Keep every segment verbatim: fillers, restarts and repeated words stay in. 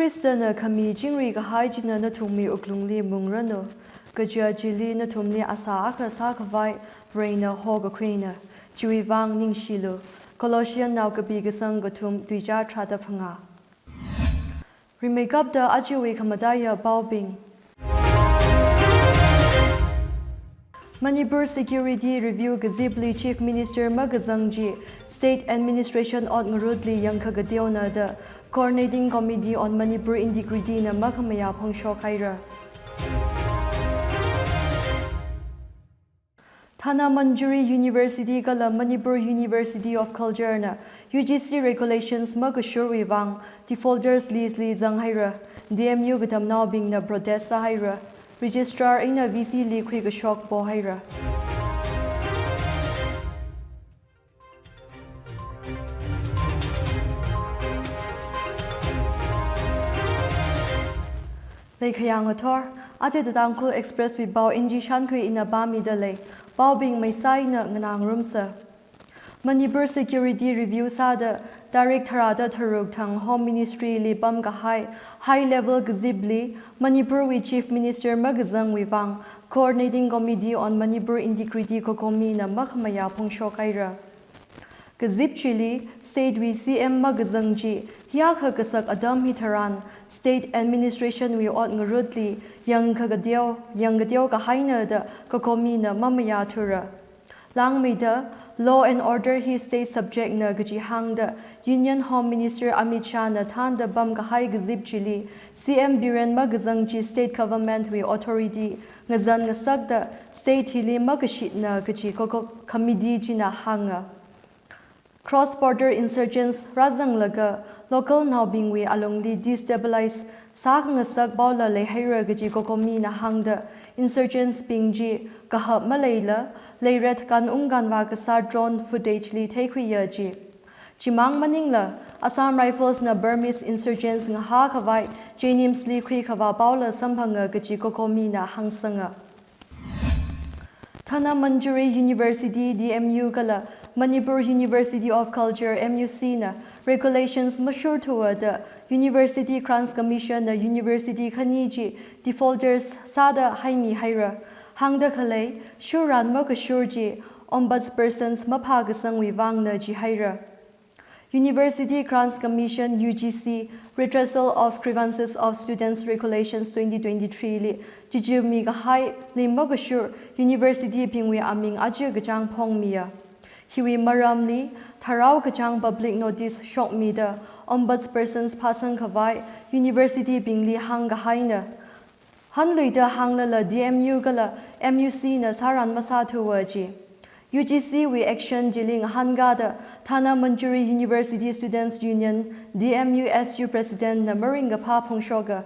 Khristana khami chingri kahai china nathumwui wuklungli mungranu. Kaja chili nathumli asā akha sākhavai Varena hokakhuina. Chiwui vang ningshilu. Colossian nao kapi kasang kathum tuicha tharāda phangā. Rimeikapta ajawui khamataiya paobing. Manipur Security Review kazipli Chief Minister makazang chi State Administration ot ngarutli yangkha kateona da Coordinating Committee on Manipur Integrity na makhamayā phongshok haira. Dhanamanjuri University kala Manipur University of Culture na U G C regulations makashurwui vang defaulters list li zang haira. D M U katamnaobingna protest sāhaira. Registrar eina V C li khuikashok pohaira. Leikhayang athor, aja The Tangkhul Express wui pao N G Shankhui ina pāmida lei. Paobing maisai eina nganāngarumsa. Manipur Security Review sāda tarik tharāda tharuk thang Home Ministry li pamkahai high level kazipli Manipur wui Chief Minister makazangwui vang Coordinating Committee on Manipur Integrity, COCOMI na makhamayā phongshok haira. Kazip chili state wui C M makazang chi hiyākha kasak atam hitharan state administration wui ot ngarutli yangkha kateo, yangkateo kahaina da COCOMI na mamayāthura. Langmeida, law and order hi state subject na kaji hāngda Union Home Minister Amit Shah na thānda pamkahai kazip chili C M Biren makazang chi state government wui authority ngazan ngasakda state hili makashitna kaji COCO committee china hānga. Cross border insurgents rāzanglaga local naobingwui alungli destabilize sākhangasak paola leihaira kaji COCOMI na hāngda insurgents bing chi kahap maleila leiret kanung kanvā kasā drone footage li theikhuiya ji. Chimang maningla Assam Rifles na Burmese insurgents ngahākhavai JNIMS li khuikhavā paola samphanga kaji COCOMI na hāngsanga. Dhanamanjuri University, D M U kala Manipur University of Culture, M U C na regulations mashurthuwa da University Grants Commission na university khani chi defaulters sāda haimi haira. Hāngda khalei, shurran makashur chi ombudspersons maphākasangwui vangna ji haira. University Grants Commission, U G C, Redressal of Grievances of Students Regulations twenty twenty-three li jijimikahaili makashur university bingwui aming aja kachāng phongmiya. Hiwui maramli tharao kachāng public notice shokmida ombudspersons phāsangkhavai university bingli hāngkahaina. Hanluida hānglala D M U kala M U C na sāran masāthuwa ji. U G C wui action chili ngahānkāda Dhanamanjuri University Students Union, D M U S U President na maringkaphā phongshoka.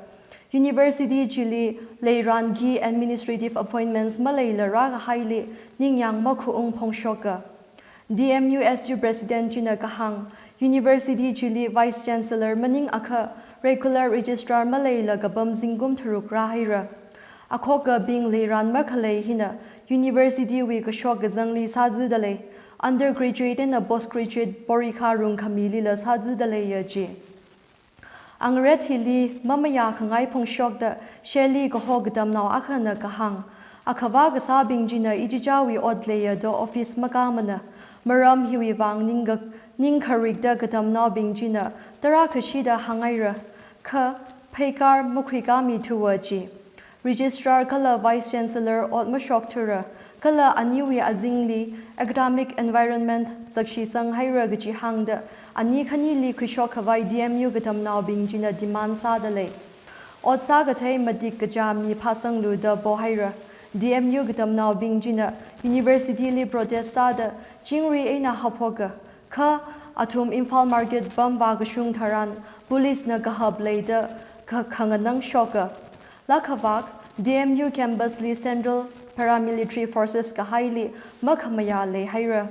University chili leiran khi administrative appointments maleila rākahaili ningyāng makhuung phongshoka. D M U S U President china kahāng, University chili Vice Chancellor maningakha regular registrar maleila kapam zingkum tharuk rāhaira. Akhokabing leiran makhalei hina University wui kashok kazangli sāzida lei, undergraduate eina postgraduate porikha rungkhamilila sāzida leiya ji. Angaret hili mamayākhangai phongshokda Shelley kaho katamnao akhana kahāng, akhavā kasābing china ichichāwui ot leiya da office makāmana. Maram hiwui vang ningkak, ningkharikda katamnaobing china tarākhashida hānghaira. Kha pheikar makhuikāmithuwa ji. Registrar kala Vice Chancellor ot mashokthura, kala aniwui azingli academic environment zakshitsang haira kaji hāngda ani khanili khuishokkhavai D M U katamnaobing china demand sāda lei. Ot sākathei matik kachā mi phāsanglu da pohaira. D M U katamnaobing china university li protest sāda chingri eina haphoka. Kha athum Imphal Market pam vākashung tharan police na kahap leida kha-, khanganang shoka. Lakhavak, D M U campus li Central Paramilitary Forces kahaili makhamayā leihaira.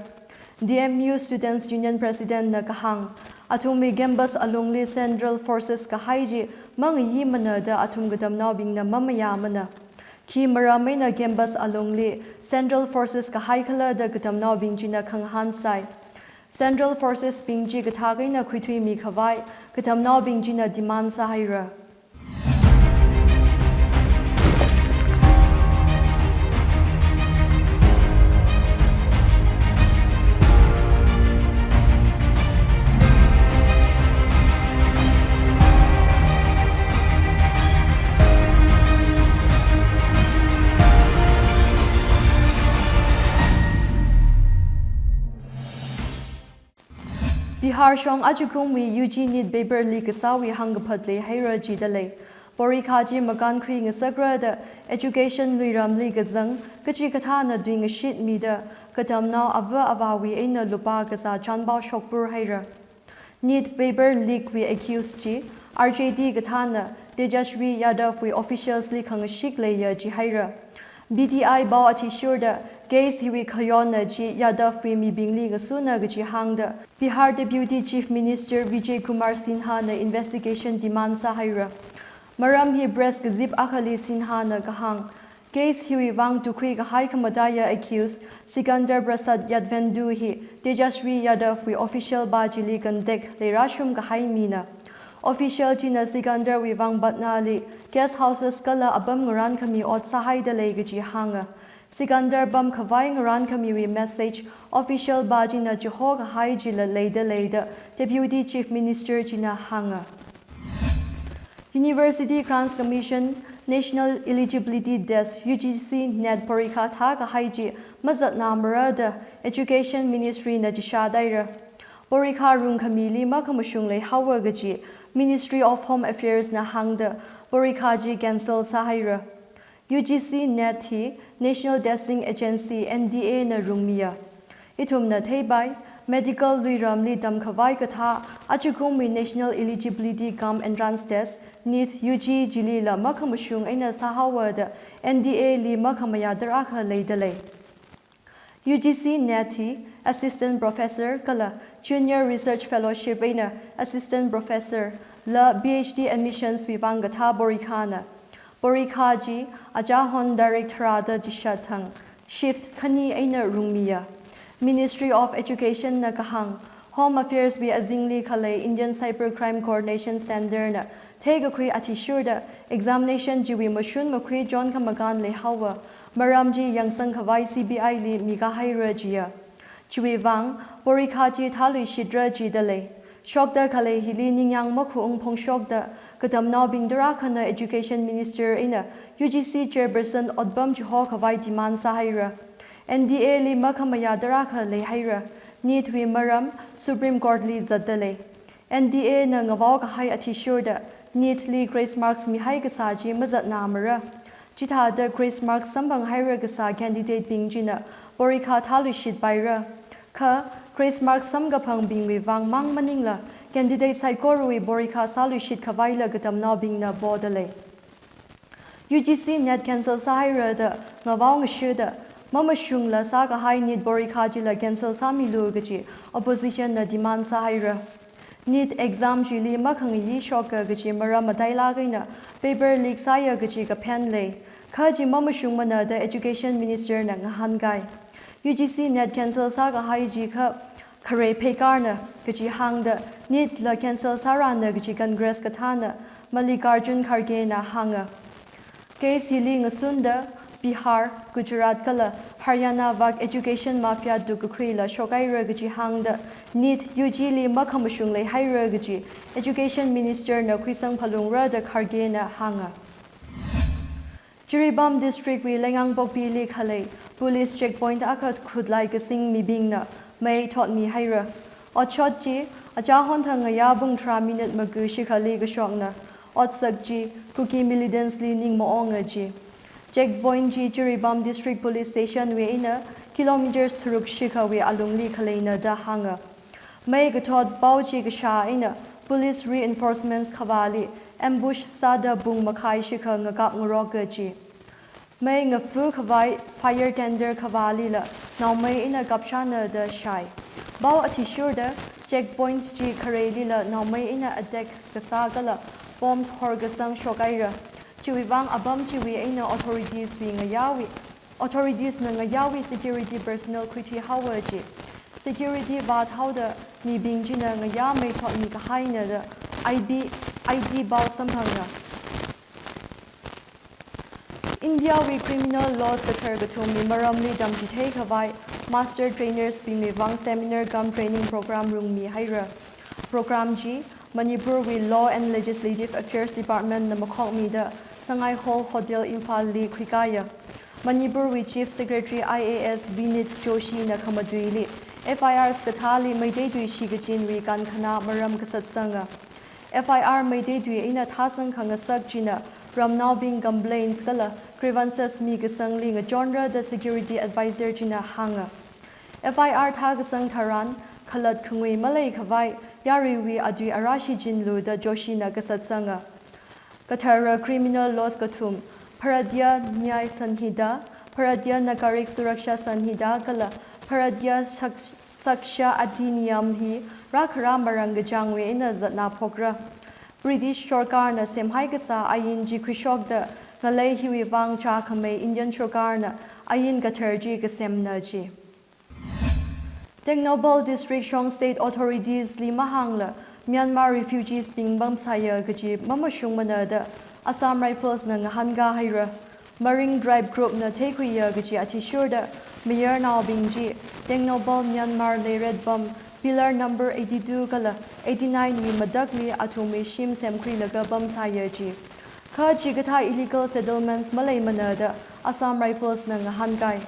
D M U Students Union President na kahāng, athumwui campus alungli Central Forces kahai chi mangayimana da athum katamnaobingna mamayāmana. Khi maram eina campus alungli Central Forces kahai khala da katamnaobing china khangahān sai. Central Forces bing chi kathak eina khuithuimi khavai katamnaobing china demand sāhaira. Bihar shong ajakumwui U G NEET paper leak kasāwui hāngkaphat leihaira jidalei. Porikha chi makankhui ngasakra da education luiramli kazang kachikathāna tuingashitmida katamnao ava avāwui eina lupā kazā chānpao shokpurhaira. NEET paper leak wui accused chi R J D kathāna Tejashwi Yadav wui officials li khangashik leiya jihaira. P T I pao athishurda case hiwui khayonna chi Yadav wui mibingli ngasuna kaji hāngda Bihar Deputy Chief Minister Vijay Kumar Sinha na investigation demand sāhaira. Maram hi press kazip akhali Sinha na kahāng, case hiwui vang tukhui kahai khamataiya accused Sikandar Prasad Yadvendu hi Tejashwi Yadav wui official pa chili contact leirāshum kahai mina. Official china Sikandar wui vang Patna li guest houses kala apam ngarānkhami ot sāhaidalei kaji hānga. Sikandar pam khavai ngarānkhamiwui message official pa china chiho kahai chila leidalei da Deputy Chief Minister china hānga. University Grants Commission National Eligibility Test U G C NEET porikha thākahai chi mazatnamara da Education Ministry na chishādaira. Porikha rungkhamili makhamashung leihaowa kaji Ministry of Home Affairs na hāngda porikha chi cancel sāhaira. U G C NEET hi National Testing Agency, N T A na rungmiya. Ithumna theipai, medical luiramli tamkhavai kathā ajakumwui National Eligibility cum Entrance Test, NEET U G chilila makhamashung eina sāhaowa da N T A li makhamayā tarākha leidalei. U G C NEET hi Assistant Professor kala Junior Research Fellowship eina Assistant Professor la P H D admissions wui vang kathā porikhana. Porikha chi achahon tarik tharāda chishat thang shift khani eina rungmiya. Ministry of Education na kahāng, Home Affairs wui azingli khalei Indian Cybercrime Coordination Center na theikakhui athishurda examination chiwui mashun makhui chon khamakan leihaowa, maram chi yangsang khavai C B I li mikahaira jiya. Chiwui vang porikha chi thāluishitra jidalei. Shokda khalei hili ningyāng makhuung phongshokda katamnaobing tarākhana Education Minister eina U G C Chairperson otpam chiho khavai demand sāhaira. N T A li makhamayā tarākha leihaira. NEET wui maram Supreme Court li zatdalei. N T A na ngavao kahai athishurda NEET li grace marks mihai kasā chi mazatnamara. Chithāda grace marks samphanghaira kasā candidate bing china porikha thāluishitpaira. Kha grace marks samkaphangbingwui vang mang maningla candidate saikorawui porikha sāluishit khavaila katamnaobingna podalei. U G C NEET cancel sāhaira da ngavao ngashuda, mamashungla sākahai NEET porikha chila cancel sāmilu kaji opposition na demand sāhaira. NEET exam chili makhangayi shoka kaji maram matailāk eina paper leak sāya kaji kaphen lei. Kha chi mamashungmana da Education Minister na ngahānkai. U G C NEET cancel sākahai chi kha khare pheikarna kaji hāngda NEET la cancel sārana kaji Congress kathāna Mallikarjun Kharge na hānga. Case hili ngasunda Bihar, Gujarat kala Haryana vak education mafia tukkakhuila shokhaira kaji hāngda NEET U G li makhamashung leihaira kaji Education Minister na khuisang phalungra da Kharge na hānga. Jiribam District wui Leinganpokpi li khalei police checkpoint akha khutlai kasing mibingna mei thotmihaira. Otshot chi achahon thang ngayā pung tharā minute maga shikhali kashokna. Otsak chi Kuki militants li ning maonga ji. Checkpoint chi Jiribam District Police Station wui eina kilometers tharuk shikhawui alungli khaleina da hānga. Mei kathot pao chi kashā eina police reinforcements khavāli ambush sāda pung makhai shikha ngakap ngaroka ji. Mei ngafu khavai fire tender khavālila naomei eina kapshana da shāi. Pao athishurda checkpoint chi kharelila naomei eina attack kasā kala bomb khor kasang shokhaira. Chiwui vang apam chiwui eina authorities wui ngayāwui, authorities na ngayāwui security personnel khuithuihaowa ji. Security vāthaoda mibing china ngayā meithotmi kahaina da I B, I T pao samphanga. India wui criminal laws kathar kathumwui maramli tamchithei khavai master trainers bingwui vang seminar cum training program rungmihaira. Program chi Manipurwui Law and Legislative Affairs Department na makhokmida Sangai Hall Hotel Imphalli khuikāya. Manipurwui Chief Secretary I A S Vineet Joshi na khamatuili F I Rs kathāli Meitei tui shikachinwui kankhana maram kasatsanga. F I R Meitei tui eina thāsang khangasak china ramnaobing complaints kala grievances mikasangli ngachonra da security advisor china hānga. F I R thākasang tharan khalat khangui malei khavai yaruiwui atui ara shichinlu da Joshi na kasatsanga. Kathara criminal laws kathum, Bharatiya Nyay Sanhita, Bharatiya Nagarik Suraksha Sanhita kala Bharatiya Sak-, Sakshya Adhiniyam hi rākhara marang kachangwui eina zatna phokra. British sorkarna semhai kasā ain chi khuishokda ngalei hiwui vang chākhamei Indian sorkarna ain kathar chi kasemna ji. Tengnoupal District shong state authorities li mahāngla Myanmar refugees bing pamsāya kaji mamashungmana da Assam Rifles na ngahānkā haira. Marine Drive Group na theikhuiya kaji athishurda mayarnaobing chi Tengnoupal Myanmar Leiret pam pillar number eighty-two kala eighty-nine wui matakli athumwui shim semkhuilaga pamsāya ji. Kha chikathā illegal settlements maleimana da Assam Rifles na ngahānkai.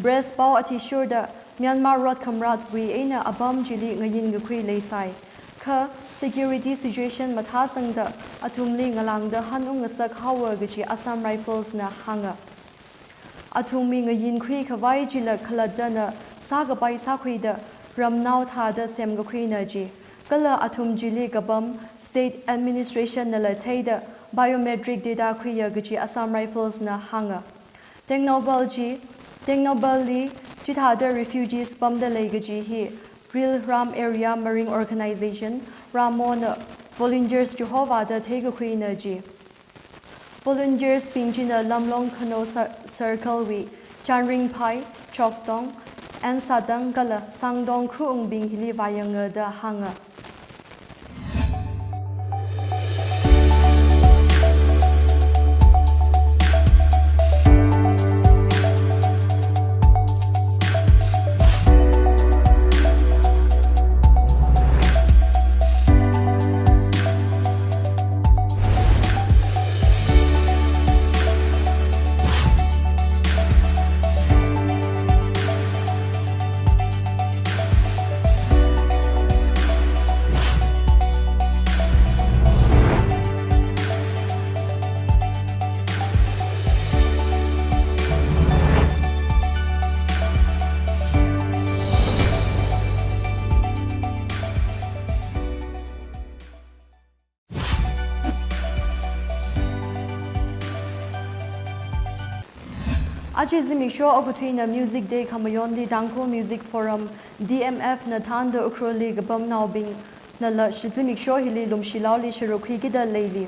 Press pao athishurda Myanmar rot khamratwui eina apam chili ngayin kakhui leisai. Kha security situation mathāsangda athumli ngalāngda hanungngasak haowa kaji Assam Rifles na hānga. Athumwui ngayinkhui khavai chila khalattana sākapai sākhuida ramnao thāda semkakhuina ji. Kala athum chili kapam state administration nala theida biometric data khuiya kaji Assam Rifles na hānga. Tengnoupal chi, Tengnoupal li chithāda refugees pamda lei kaji hi Real Ram Area Marine Organization, RAMO na volunteers chihovāda theikakhuina ji. Volunteers bing china Lamlong Khano Cir-, Circle wui Chanringphai, Choktong, Ansatang kala Sangtong khaung bing hili vāyanga da hānga. Aja zimiksho okathuina Music Day khamayonli Tangkhul Music Forum, T M F na thānda Ukhrulli kapamnaobing nala zimiksho hili Lumshilaoli sharuk khuikida leili.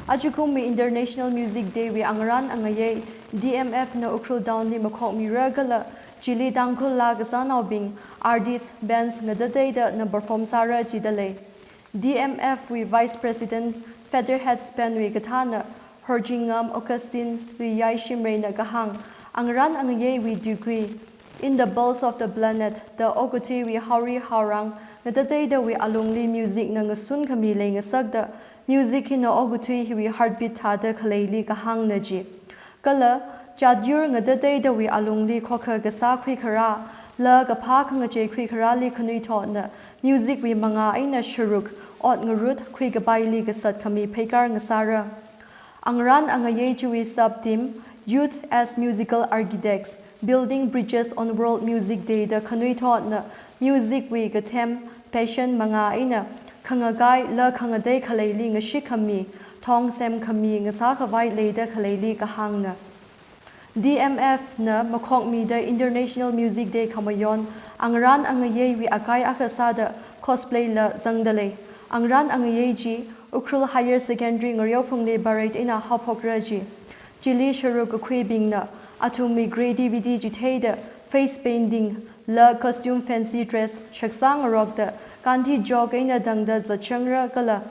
Ajakumwui International Music Day wui angarān angayei T M F na Ukhrul Town li makhokmira kala chili Tangkhul laa kasānaobing, artist, bands ngatateida na perform sāra jida lei. T M F wui Vice President Featherheads Band wui kathāna Horjingam Augustine Luiyai Shimray na kahāng, angarān angayeiwui tuikui, In the Pulse of the Planet da okathuiwui haori haorang ngatateidawui alungli music na ngasun khami leingasakda, music hina okathui hiwui heartbeat thāda khaleili kahāngna ji. Kala, jat yur ngatateidawui alungli khokha kasā khuikharā, laa kaphā khangachei khuikharāli khanuithotna, music wui mangā eina sharuk, ot ngarut khuikapaili kasat khami pheikar ngasāra. Angarān angayei chiwui sub-theme, Youth as Musical Architects, Building Bridges on World Music Day da khanuithotna, music wui kathem, passion mangā eina, khangakai laa khangatei khaleili ngashik khami, thong sem khami ngasā khavai leida khaleili kahāngna. T M F na makhokmida International Music Day khamayon, angarān angayeiwui akai akha sāda cosplay la zangda lei. Angarān angayei chi, Ukhrul Higher Secondary Ngareophungli parade eina haophokra ji. Chili sharuk kakhuibingna, athumwui creativity chitheida, face painting, la costume fancy dress shaksā ngarokta Gandhi Chowk eina tangda zatshangra kala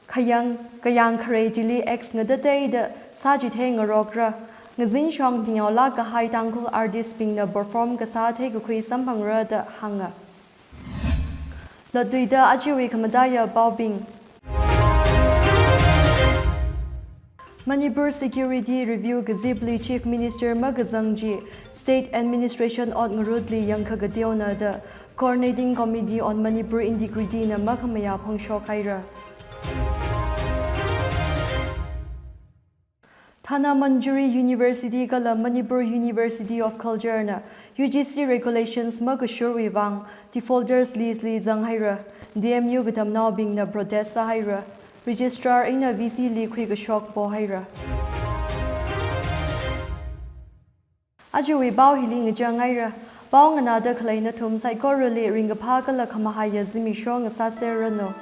khayang kayāng kharei chili act ngatateida sāchithei ngarokra. Ngazin shong thingyaolāk kahai Tangkhul artist bingna perform kasā theikakhui samphangra da hānga. Lotluida ajawui khamataiya paobing. Manipur Security Review kazipli Chief Minister makazang chi State Administration ot ngarutli yangkhakateona da Coordinating Committee on Manipur Integrity na makhamayā phongshok haira. Dhanamanjuri University kala Manipur University of Culture na U G C regulations makashurwui vang defaulters list li zang haira. D M U katamnaobingna protest sāhaira. Registrar eina V C li khuikashok po haira. Ajawui pao hili ngachang haira. Pao nganāda khalei nathum saikorali ringkaphā kala khamahaiya zimiksho ngasāserranu.